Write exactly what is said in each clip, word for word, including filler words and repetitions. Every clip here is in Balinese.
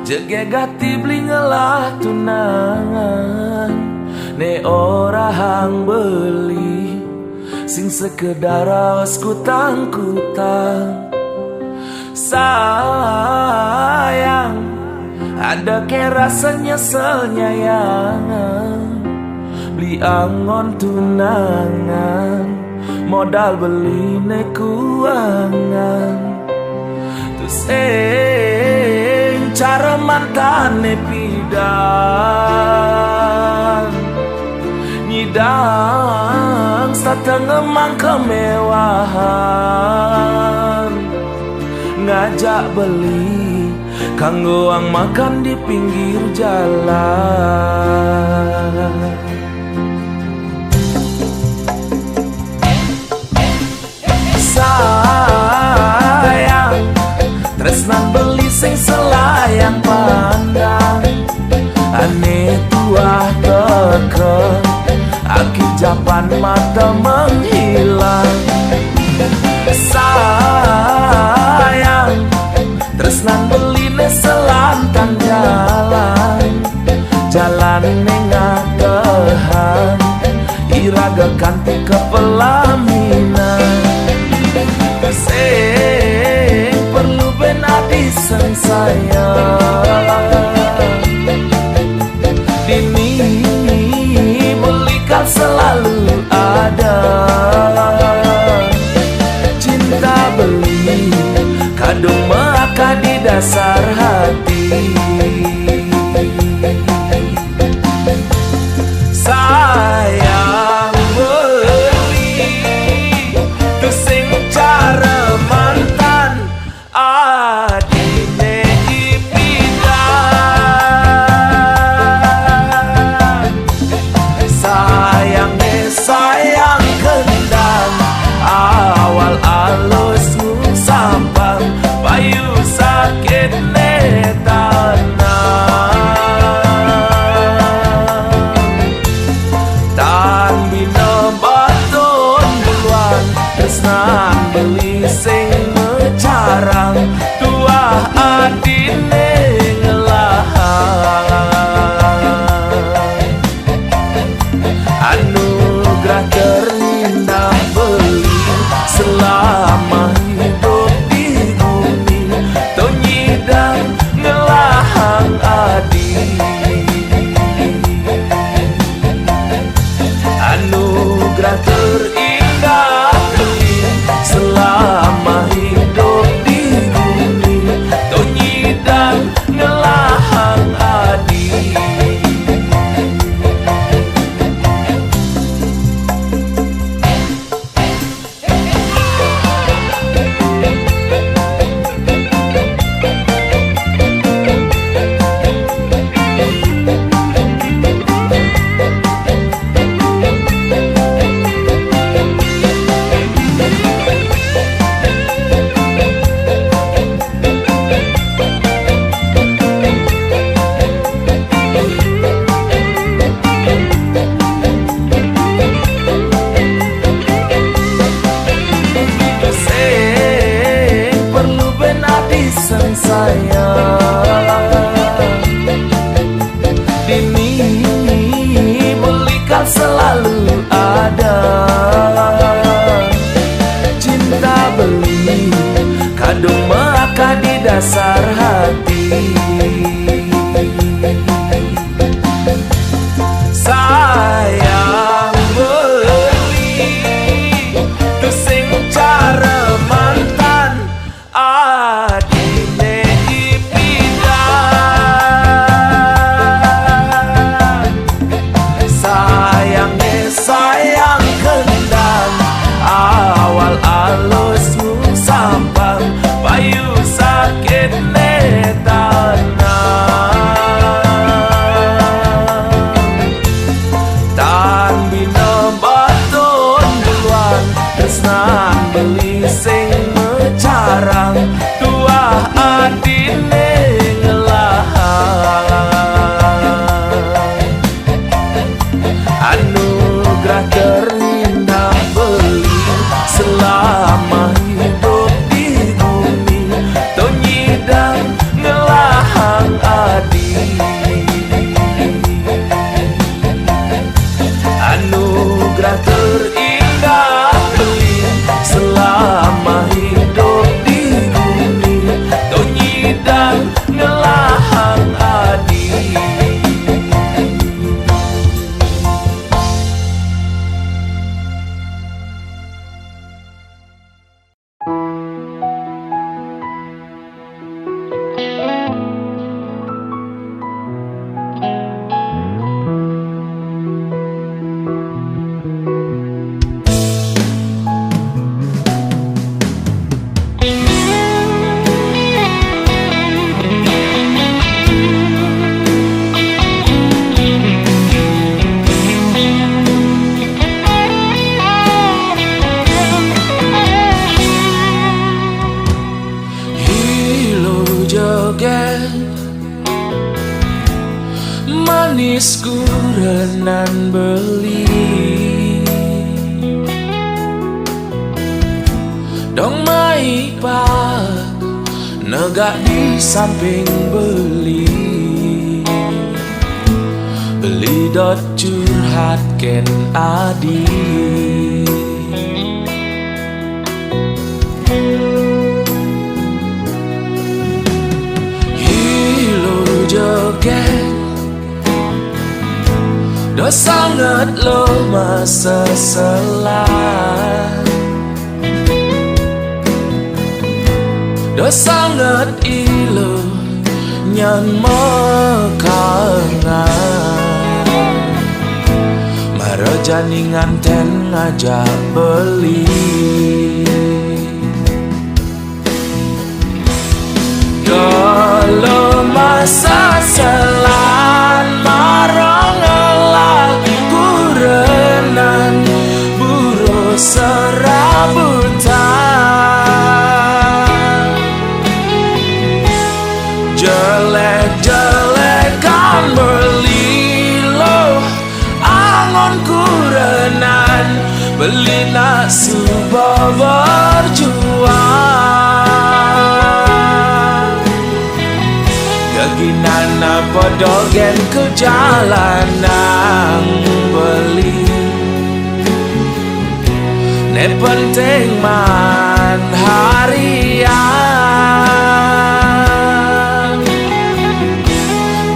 Jegég ati beli ngelah tunangan, né ora hang beli, sing sekedar raos kutang-kutang. Sayang, ada ké rasa nyesel nyayang, beli angon tunangan, modal beli né kuangan. Tusing cara mantané pidan, nyidang satengah mang kemewahan, ngajak beli kanggo ang makan di pinggir jalan. Sayang, tresnan beli sing selayang pandang, ané tuah teka, akhir japan mata menghilang. Sayang, tresnan beliné selantang jalan, jalan né ngatehan, iraga kanti ka pelaminan. Sing perlu bén adi sing sayang, dini beli kal selalu ada. Cinta beli kadung maka di dasar hati. Sayang beli, tusing cara mantan, adiné ipidan. Sayangné sayang kendang, awal alus ngusampang, payu sakitné tanang. Tan bina batun buluan, tresnan beli sing mecarang, tuah adiné ngelahang. Anugerah terindah beli, selama hidup di bumi, to nyidang ngelahang adi. Anugerah terindah beli, selama hidup di bumi, to nyidang ngelahang adi. Sing perlu bén adi sing sayang, dini beli kal selalu ada. Cinta beli kadung maka di dasar hati. Sayang beli, tusing cara mantan, adiné ipidan. Sayangné sayang kendang, awal alus ngusampang, payu sakitné tanang. Tan bina batun buluan, tresnan beli sing mecarang, tuah adiné ngelahang. Anugerah terindah beli, selama hidup di bumi, to nyidang ngelahang Kurenan beli dong mai pa negak di samping beli. Beli dot curhat ken adi. Hilo joget do sangat lo masa selah. Do sangat ilo nyan mekanga. Maraja ningan ten ngajak beli. Dolo masa selan marong elah kurenan buro serabutan. Jelek-jelekan beli lo angon kurenan beli nak suba berjuang. Geginan apa dogen ke jalan nang beli. Ne penting man harian.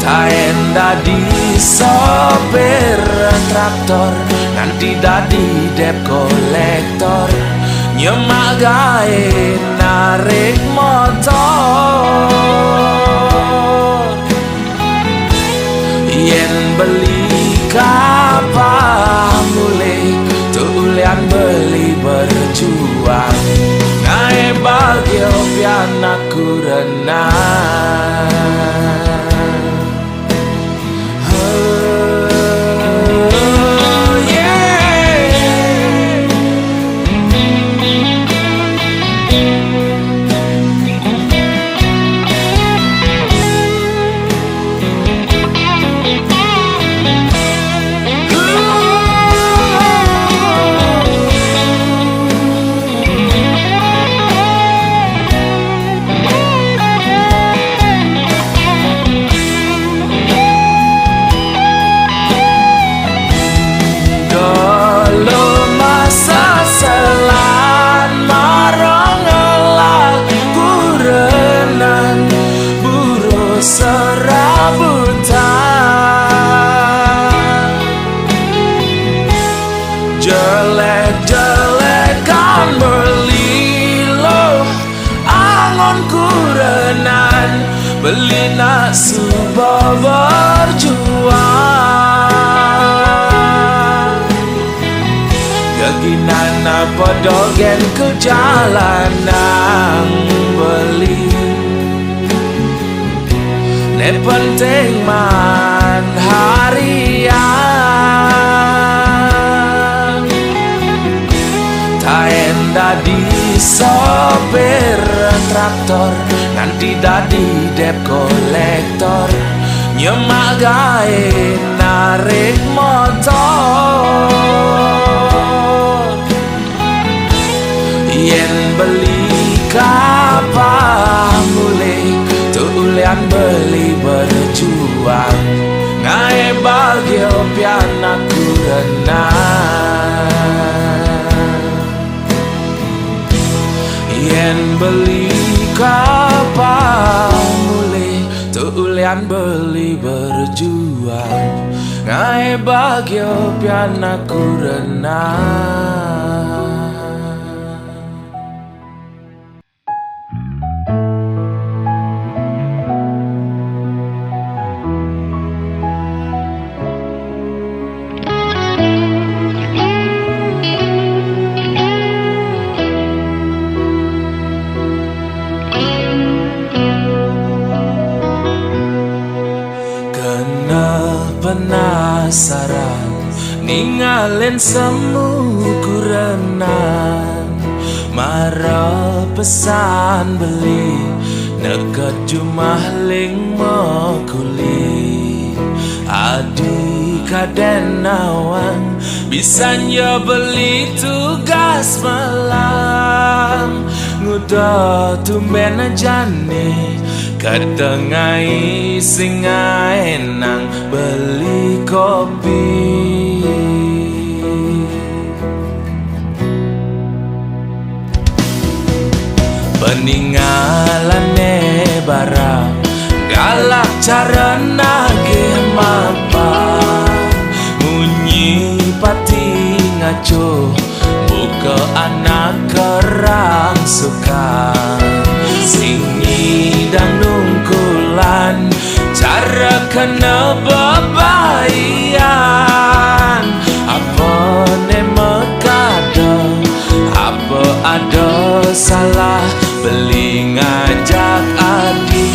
Taen dadi sopir traktor, nganti dadi dep kolektor, nyemak gae narik motor. Yen beli kapah mulih, tu ulian beli berjuang. Ngae bagio pianak kurenan. Oh, yeah. Dolo masa selan marong elah kurenan buro serabutan. Jelek-jelekan beli lo angon kurenan beli nak suba berjuang. Geginan apa dogen ke jalan nang beli. Ne penting man harian. Taen dadi sopir traktor, nganti dadi dep kolektor, nyemak gae narik motor. Yen beli kapah mulih, tu ulian beli berjuang. Ngae bagio pianak kurenan. Yen beli kapah mulih, tu ulian beli berjuang. Ngae bagio pianak kurenan. Kena penasaran, ningalen semu kurenan, mara pesan beli, neked jumah ling mekuli. Adi kaden nawang, bisan yo beli tugas malam. Ngudo tumben jani, katengai singai nang beli kopi. Peningalane bara, galak cara nagih mapa. Munyi pati ngaco, buka anak kerang suka. Sing nyidang nungkulan, cara kena bebaian. Apa ne mekada, apa ada salah, beli ngajak adi.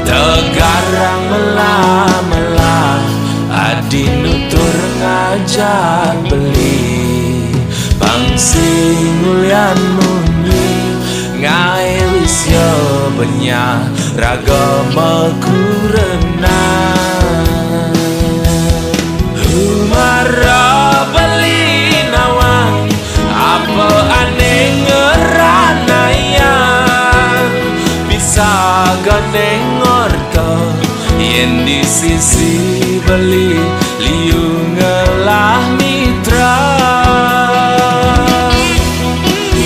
Tegarang melah-melah, adi nutur ngajak beli. Pang sing ulian munyi, ngai wis yo benyah, raga makurena. Humara beli nawang, apa ane ngeranayang, bisa gane ngorta, yen di sisi beli liu ngelah mitra.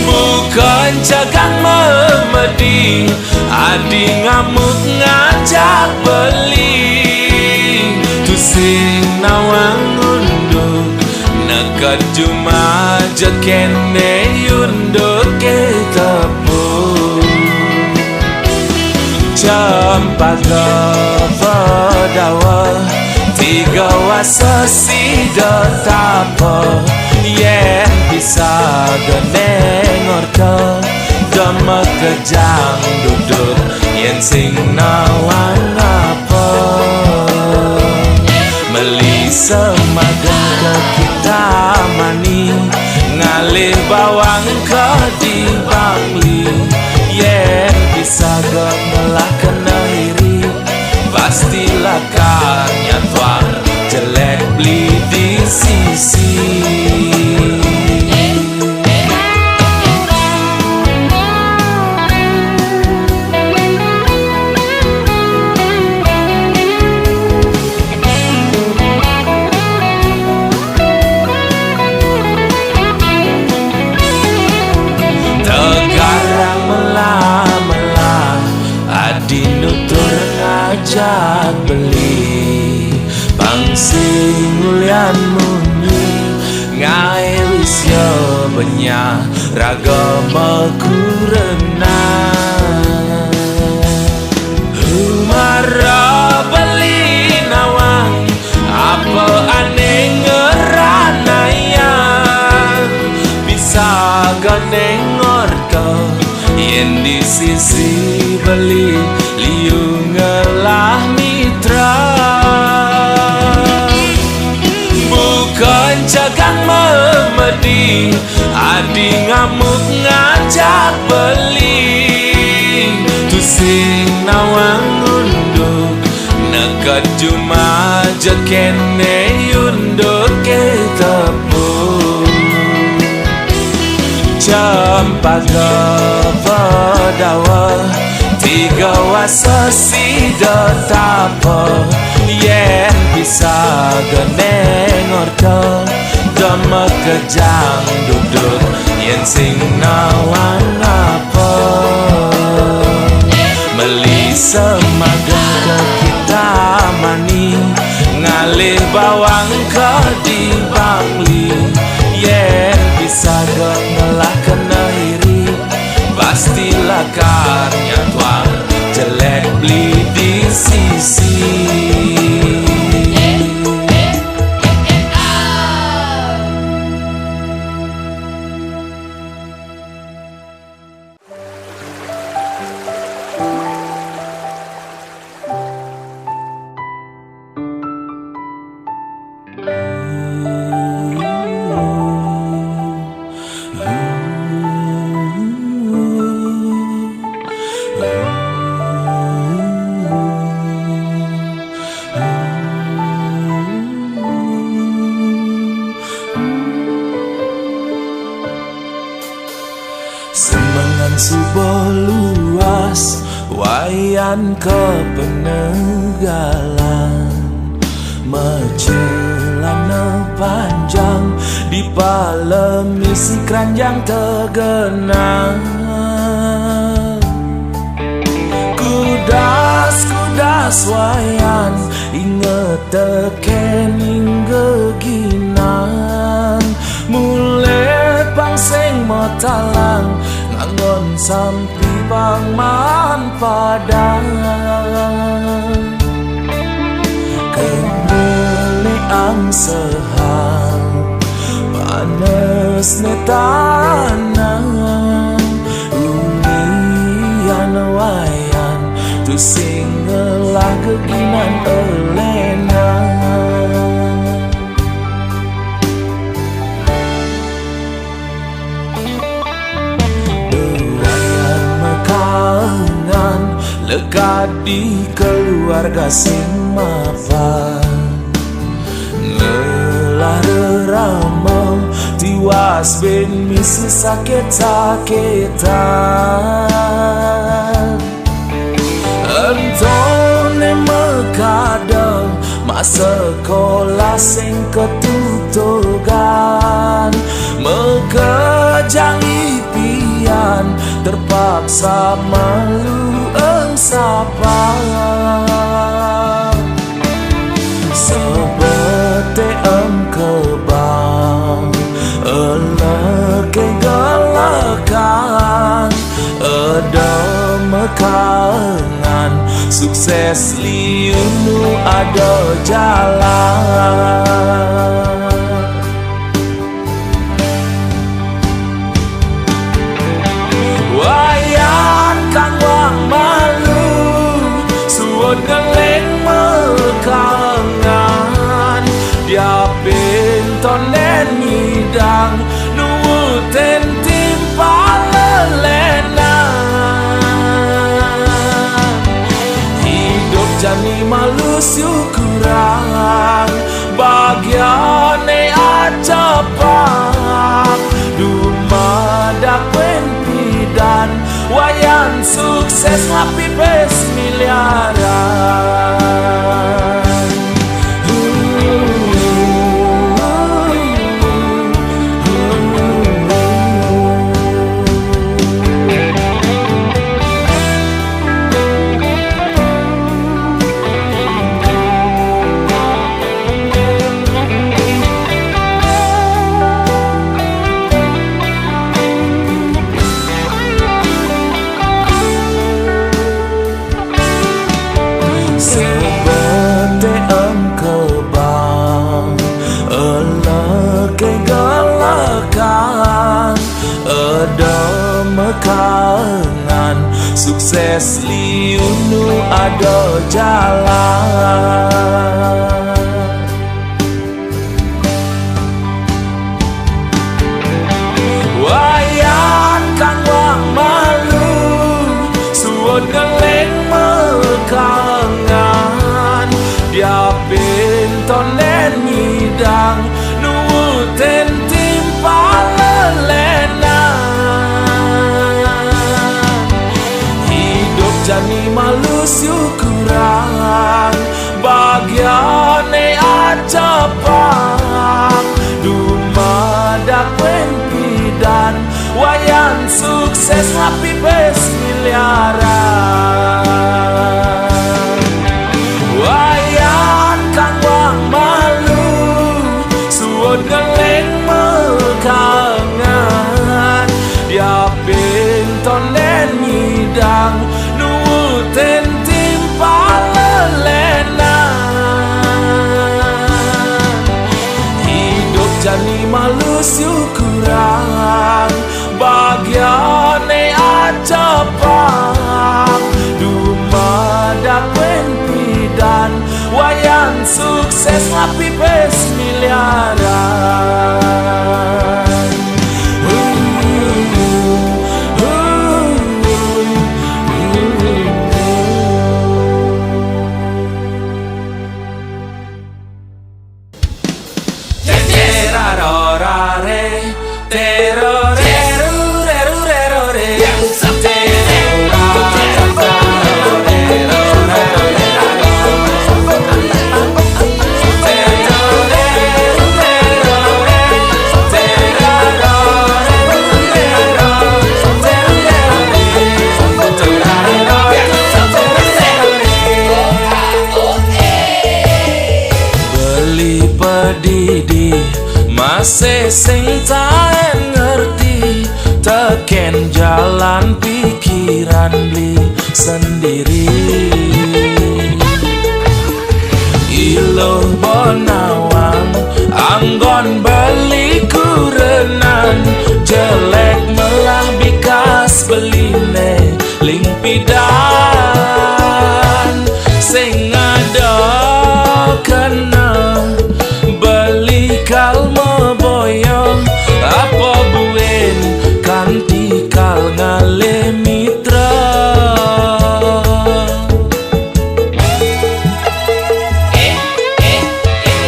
Bukan cagang memedi, adi ngamuk ngajak beli. Tusing nawang unduk, neked juma je kene unduk ke tepung. Cempaka pedawa, tiga wasa sida tapa. Yen bisa gane ngorta, dema kejang duduk, yen sing nawang apa. Meli semageng ke kita mani, ngalih bawang ke di Bangli. Yen bisa ga ngelah kena iri, pasti lakar nyatuang jelek beli di sisi. Tegarang melah-melah, adi nutur ngajak beli. Pang sing ulian munyi, ngai wis yo benyah, raga makurena. Humara beli nawang, apa ane ngeranayang, bisa gane ngorta, yen di sisi beli liu ngelah mitra. Bukan cagang memedi, adi ngamuk ngajak beli. Tusing nawang unduk, neked juma je kene unduk ke tepung. Cempaka pedawa, tiga wasa sida tapa. Yen bisa gane ngorta, dema kejang duduk, yen sing nawang apa. Meli semageng ke kita mani, ngalih bawang ke di Bangli. Yen bisa ga ngelah kena iri, pasti lakar nyatuang jelek beli di sisi. Semengan subuh luas, wayan kepenegalan. Mecelana panjang, dipalemi si keranjang tegenang. Kudas-kudas wayan, inget teken ingge ginan. Mule pang sing metalang, ngangon sampi pang maan padang. Kemeleang sehang, panes ne tanang. Ulian wayan, tusing ngelah geginan elena. Wayan mekaengan, lekat di keluarga sing mapan. Ngelah rerama, tiwas ben misi sakit-sakitan. Entone mekada, masa sekolah sing ketutugan. Mekejang ipian, terpaksa malu eng sapa. Sebete em kebang, eleke gelekan, eda mekaengan, sukses liunu ada jalan. Wayan kang wang malu, suud ngeleng mekaengan. Diapin tonden ngidang, nuutin timpal lelenan. Idup jani malu syukuran, bagiane acapak. Dumadak wen pidan, wayan sukses ngapipis miliaran. Sebete em kebang, eleke gelekan, eda mekaengan, sukses liunu ada jalan. Wayan kang wang malu, suud ngeleng mekaengan. Diapin tonden ngidang, nuutin timpal lelenan. Idup jani malu syukuran, bagiane acapak. Dumadak wen pidan, wayan sukses ngapipis miliaran. Wayan kang wang malu, suud ngeleng mekaengan. Diapin tonden ngidang, nuutin timpal lelenan. Idup jani malu syukuran, bagiane acapak. Duma sendiri. Iluh bonawang anggon beli kurenan, jelek melah bikas beline ling pidan. Sing ada kena beli kal meboyong, apa buin kanti kal ngalih mitra.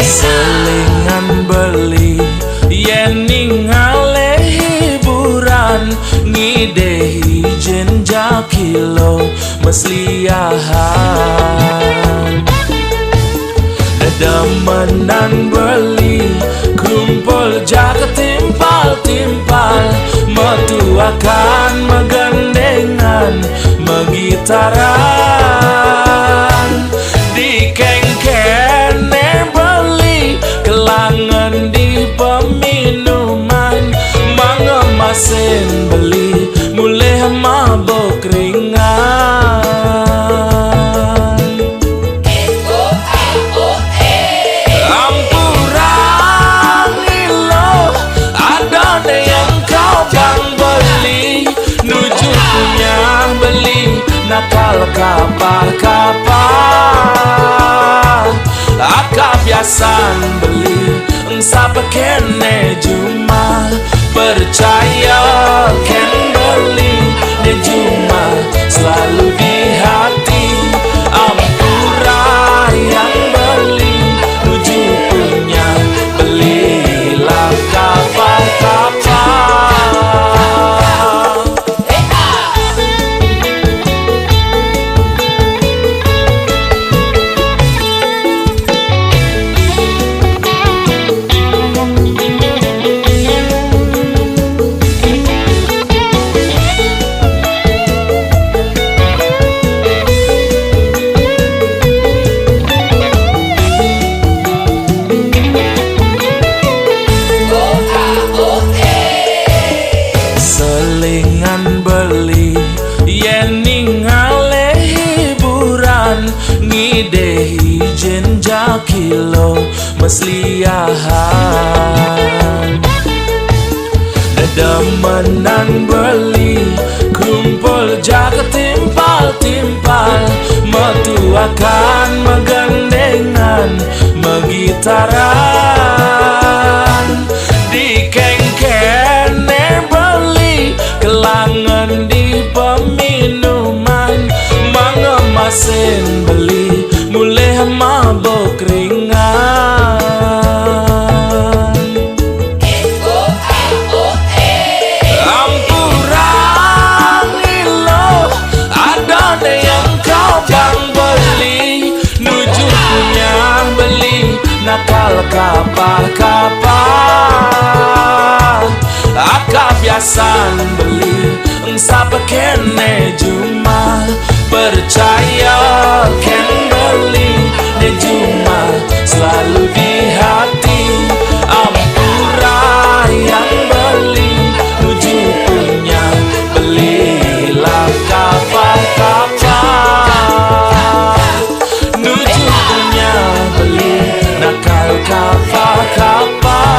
Selingan beli yen ningalih hiburan, ngidehi jenja kilo mesliahan. Dedemenan beli kumpul jak timpal-timpal, metuakan, megendengan, megitaran. Dikengkene beli kelangan di peminuman, mangemasin beli mulih mabuk ringan. Ampura ngiluh, ada yang kau bang beli, nuju punya beli, nakal kapah-kapah. Aka biasan beli, ensap kene jumah, percaya ken beli, ne jumah selalu di hati. Ampura yang beli, nuju punya belilah kapah-kapah. Selingan beli yen ningalih hiburan, ngidehi jenja kilo mesliahan. Dedemenan beli kumpul jak timpal-timpal, metuakan, megendengan, megitaran. Dikengkene beli kelangan di peminuman, mangemasin beli mulih mabuk ringan. Ampura ngiluh, ada yang kau bang beli, nuju punya beli, nakal kapah-kapah. Aka biasan beli, ensap kene jumah, percaya ken beli, ne jumah selalu di hati. Ampura yang beli, nuju punya belilah kapah-kapah. Nuju punya beli, nakal kapah-kapah.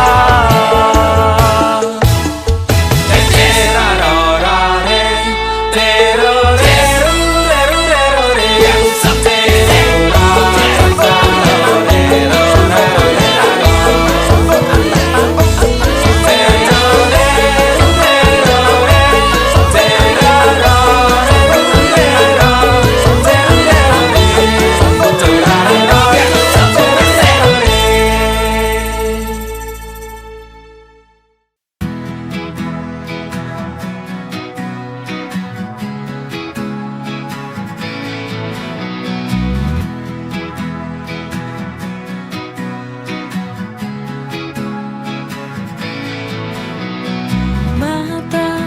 Mata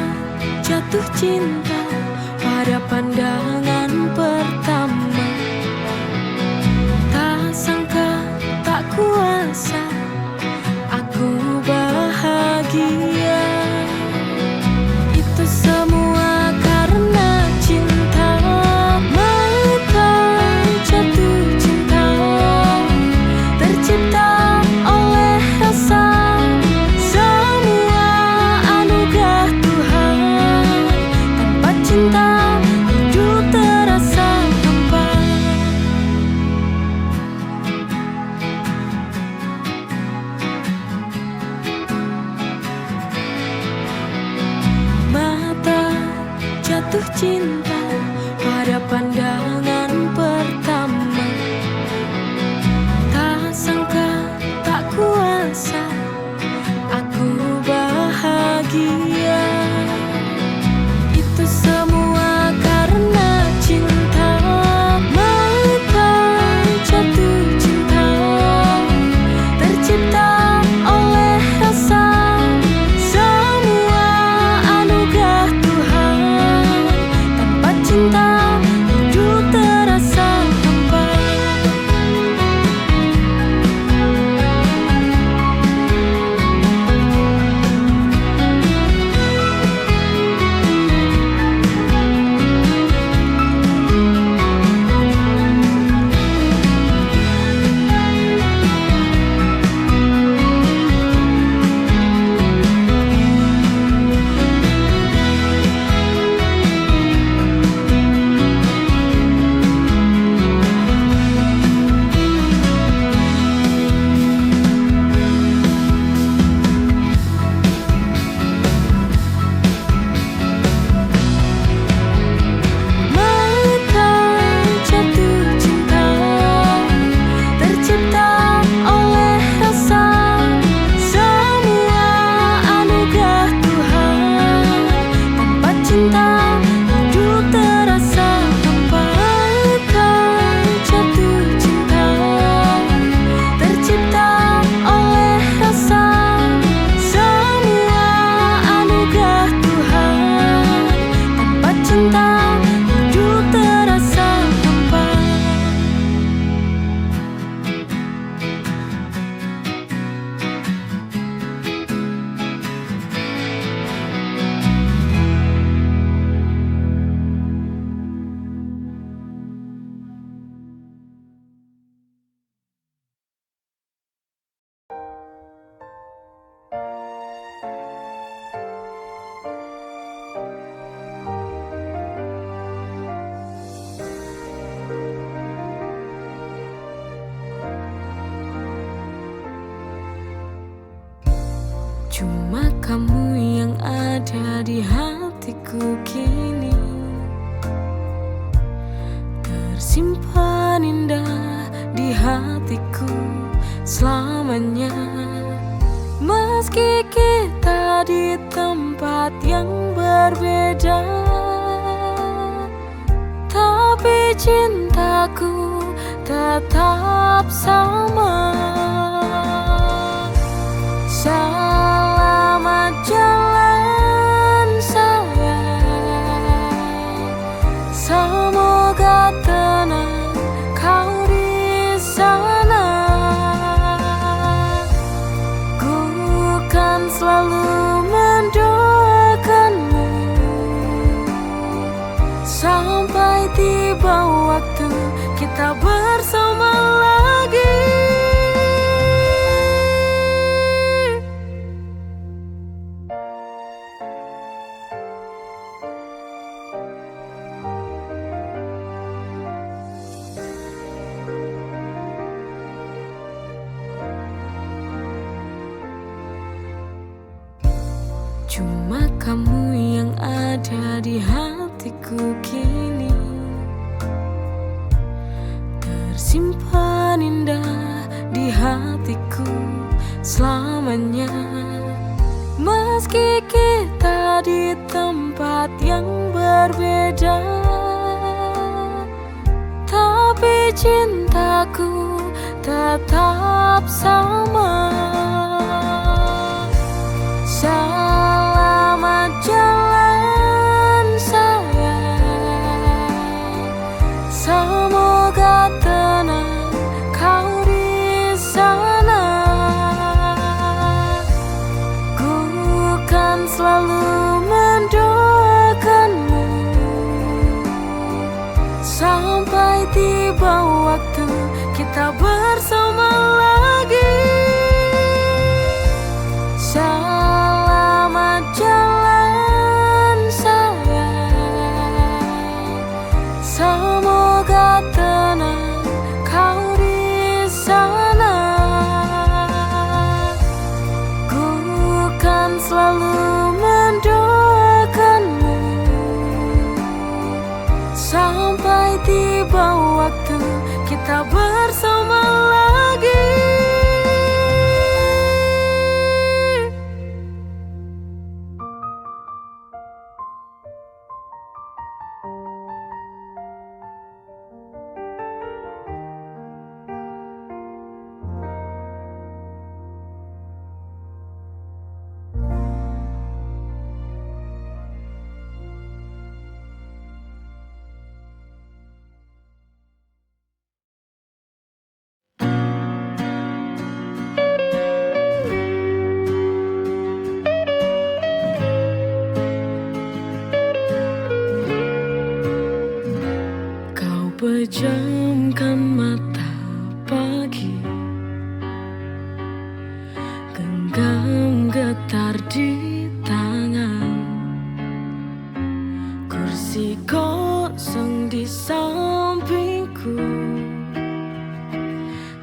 jatuh cinta pada pandangan pertama. Tak sangka, tak kuasa aku bahagia. Itu semua karena cinta. Cinta pada pandangan pertama, tak sangka, tak kuasa, aku bahagia. Itu semua karena cinta. Mata jatuh cinta, tercipta oleh rasa. Semua anugerah Tuhan, tanpa cinta hidup terasa hampa. Mata jatuh cinta, tercipta oleh rasa. Semua anugerah Tuhan, tanpa cinta hidup terasa hampa. Mata jatuh cinta, tercipta oleh rasa. Semua anugerah Tuhan, tanpa cinta hidup terasa hampa. Cuma kamu yang ada di hatiku kini, tersimpan indah di hatiku selamanya. Meski kita di tempat yang berbeda, tapi cintaku tetap sama. Selamat jalan, sayang. Semoga tenang kau di sana. Ku kan selalu mendoakanmu, sampai tiba waktu kita bersama lagi. Cuma kamu yang ada di hatiku kini, tersimpan indah di hatiku selamanya. Meski kita di tempat yang berbeda, tapi cintaku tetap sama. Selamat jalan, sayang. Semoga tenang kau di sana. Ku kan selalu mendoakanmu, sampai tiba waktu kita bersama lagi. Selamat jalan, sayang. Semoga tenang kau di sana. Ku kan selalu mendoakanmu, Pejamkan mata pagi, genggam getar di tangan. Kursi kosong di sampingku,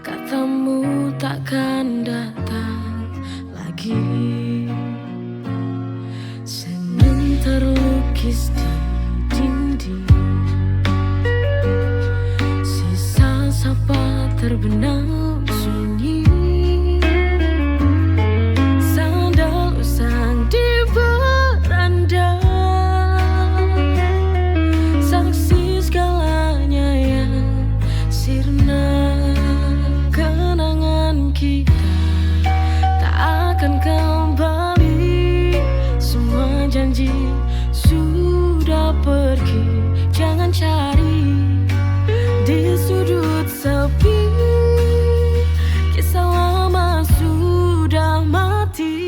katamu takkan datang lagi. Senyum terlukis di dinding, sisa sapa terbenam sunyi. Sandal usang di beranda, saksi segalanya yang sirna. Kenangan kita tak akan kembali. Semua janji sudah pergi. Jangan cari di sudut sepi. Kisah lama sudah mati.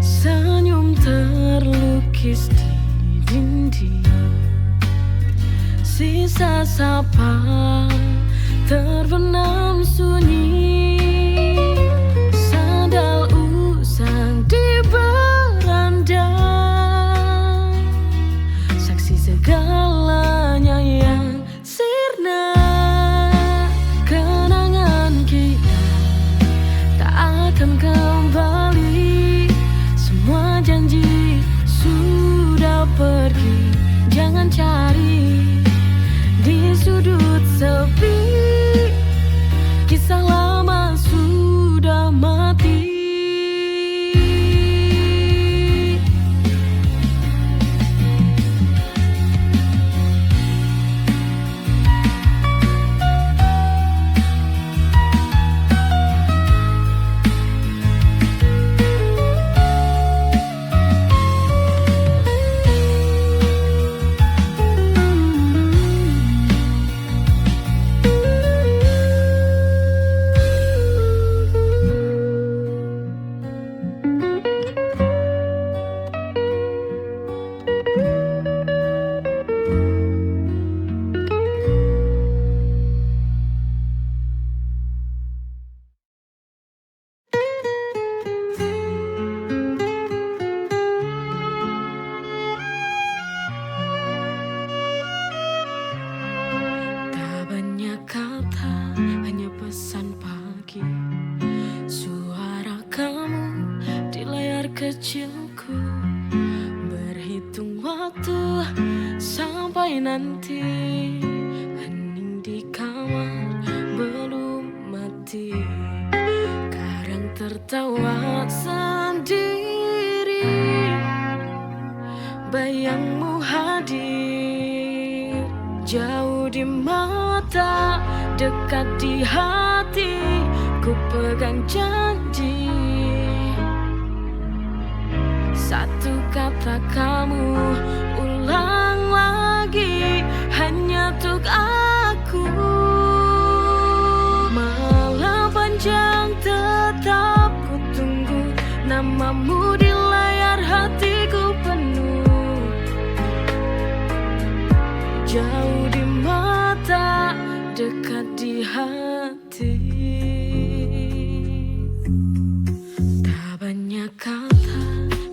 Senyum terlukis di dinding, sisa sapa terbenam sunyi. Sandal usang di beranda, saksi segalanya yang sirna. Kenangan kita tak akan kembali. Semua janji sudah pergi. Jangan cari di sudut sepi. Kisah lama sudah mati. Tak banyak kata, hanya pesan pagi. Suara kamu di layar kecilku. Berhitung waktu sampai nanti. Hening di kamar belum mati. Kadang tertawa sendiri. Bayangmu hadir, jauh di mata, dekat di hati. Ku pegang janji, satu kata kamu ulang lagi, hanya untuk aku. Malam panjang tetap ku tunggu, namamu di layar hatiku penuh. Jauh di mata, dekat di hati. Tak banyak kata,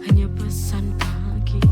hanya pesan pagi.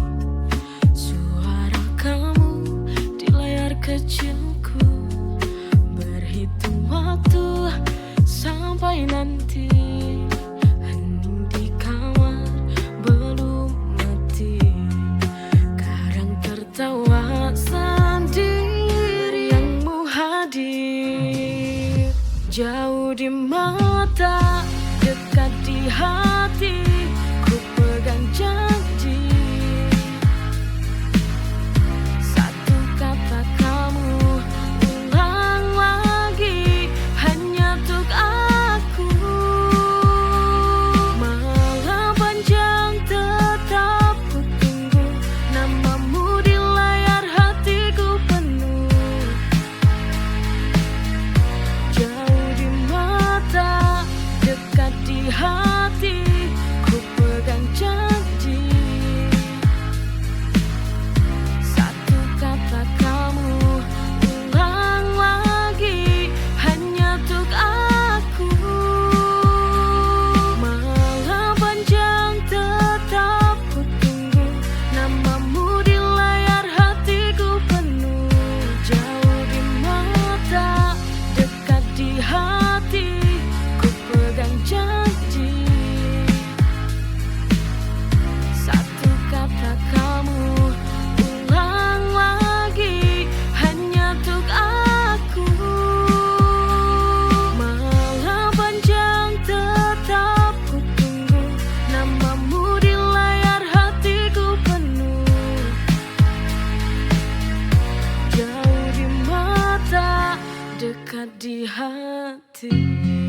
di hati.